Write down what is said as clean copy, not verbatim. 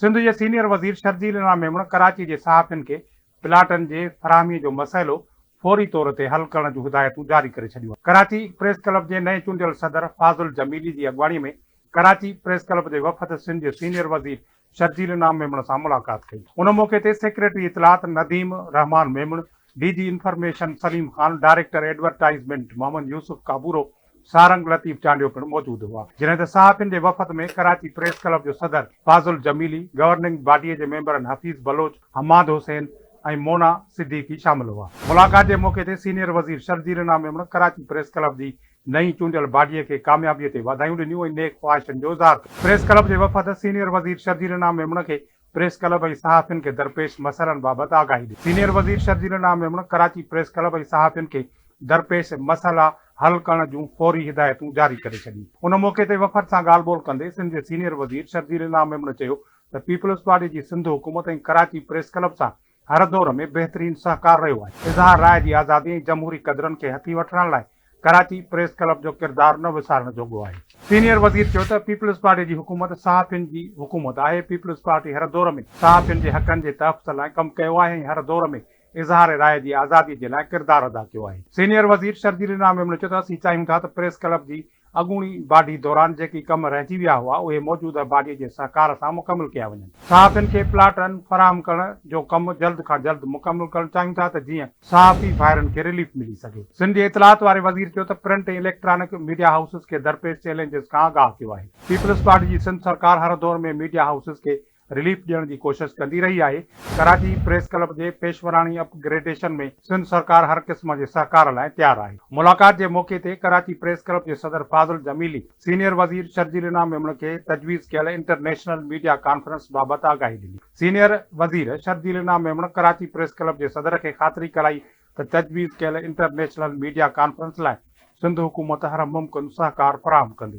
سنڌ جي سينيئر وزير شرجيل انعام ميمڻ ڪراچي جي صحافين کي پلاٽن جي فراهمي جو مسئلو فوري طور تي حل ڪرڻ جون هدايتون جاري ڪري ڇڏيون آهن. ڪراچي پريس ڪلب جي نئين چونڊيل صدر فاضل جميلي جي اڳواڻي ۾ ڪراچي پريس ڪلب جي وفد سنڌ جي سينيئر وزير شرجيل انعام ميمڻ سان ملاقات ڪئي. ان موقعي تي سيڪريٽري اطلاعات Nadeem Rehman Memon, D G information Saleem Khan, director advertisement Muhammad Yousuf Kaboro, Sarang Latif Chandio پڻ موجود هئا. جڏهن ته صحافين جي وفد ۾ ڪراچي پريس ڪلب جو صدر فاضل جميلي، گورننگ باڊي جي ميمبرن حفيظ بلوچ، حماد حسين ۽ مونا صديقي شامل هئا. ملاقات جي موقعي تي سينيئر وزير شرجيل انعام ميمڻ ڪراچي پريس ڪلب جي نئين چونڊيل باڊي کي ڪاميابي تي واڌايون ڏنيون ۽ نيڪ خواهشن جو اظهار ڪيو. پريس ڪلب جي وفد سينيئر وزير شرجيل انعام ميمڻ کي پريس ڪلب ۽ صحافين کي درپيش مسئلن بابت آگاهي ڏني. سينيئر وزير شرجيل انعام ميمڻ ڪراچي پريس ڪلب ۽ صحافين کي درپيش مسئلا حل ڪرڻ جون فوري هدايتون جاري ڪري ڇڏيون. ان موقعي تي وفد سان ڳالهه ٻولهه ڪندي سنڌ جي سينيئر وزير شرجيل انعام ميمڻ چيو ته پيپلز پارٽي جي سنڌ حڪومت ۽ ڪراچي پريس ڪلب سان هر دور ۾ بهترين سهڪار رهيو آهي. اظهار راء جي آزادي ۽ جمهوري قدرن کي هٿي وٺرائڻ لاء ڪراچي پريس ڪلب جو ڪردار نه وسارڻ جوڳو آهي. سينيئر وزير چيو ته پيپلز پارٽي جي حڪومت صحافين جي حڪومت آهي، پيپلز پارٽي هر دور ۾ صحافين جي حقن جي تحفظ لاء ڪم ڪيو آهي ۽ هر دور ۾ اظهار راء جي آزادي جي لاء ڪردار ادا ڪيو آهي. سينيئر وزير شرجيل انعام ميمڻ چيو ته اسين چاهيون ٿا ته پريس ڪلب جي اڳوڻي باڊي دوران جيڪي ڪم رهجي ويا هئا اهي موجوده باڊي جي سهڪار سان مڪمل ڪيا وڃن. صحافين کي پلاٽن فراهم ڪرڻ جو ڪم جلد کان جلد مڪمل ڪرڻ چاهيون ٿا ته جيئن صحافي ڀائرن کي رليف ملي سگهي. سنڌ جي اطلاعات واري وزير چيو ته پرنٽ ۽ اليڪٽرانڪ ميڊيا هائوسز کي درپيش چئلينجز کان آگاهه ڪيو آهي. پيپلز پارٽي جي سنڌ سرڪار هر دور ۾ ميڊيا هائوسز کي رليف ڏيڻ جي ڪوشش ڪندي رهي آهي، ڪراچي پريس ڪلب جي پيشوراڻي اپ گريڊيشن ۾ سنڌ سرڪار هر قسم جي سهڪار لاء تيار آهي. ملاقات جي موقعي تي ڪراچي پريس ڪلب جي صدر فاضل جميلي سينيئر وزير شرجيل انعام ميمڻ کي تجويز ڪيل انٽرنيشنل ميڊيا ڪانفرنس بابت آگاهي ڏني. سينيئر وزير شرجيل انعام ميمڻ ڪراچي پريس ڪلب جي صدر کي خاطري ڪرائي ته تجويز ڪيل انٽرنيشنل ميڊيا ڪانفرنس لاء سنڌ حڪومت هر ممڪن سهڪار فراهم ڪندي.